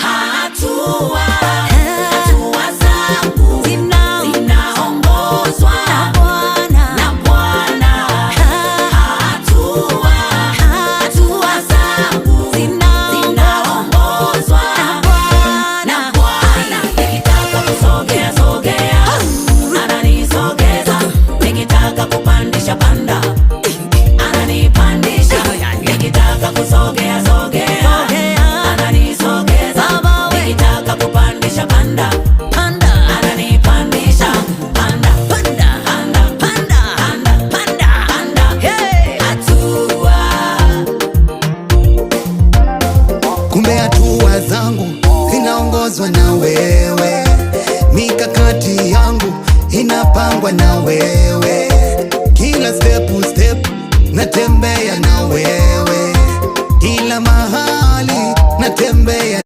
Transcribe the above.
Hatua, hatua zangu zinaongozwa na Bwana. Hatua, hatua zangu zinaongozwa na Bwana. Nikitaka kusogea sogea, ananisogeza. Nikitaka kupandisha panda, ananipandisha. Nikitaka kusogea sogea, ananisogeza. Nikitaka kupandisha panda, ananipandisha. Panda, panda, panda, panda, panda, panda. Hey! Hatua. Kumbe hatua zangu zinaongozwa na wewe, mikakati yangu inapangwa na wewe, kila step step natembea na wewe, kila mahali natembea.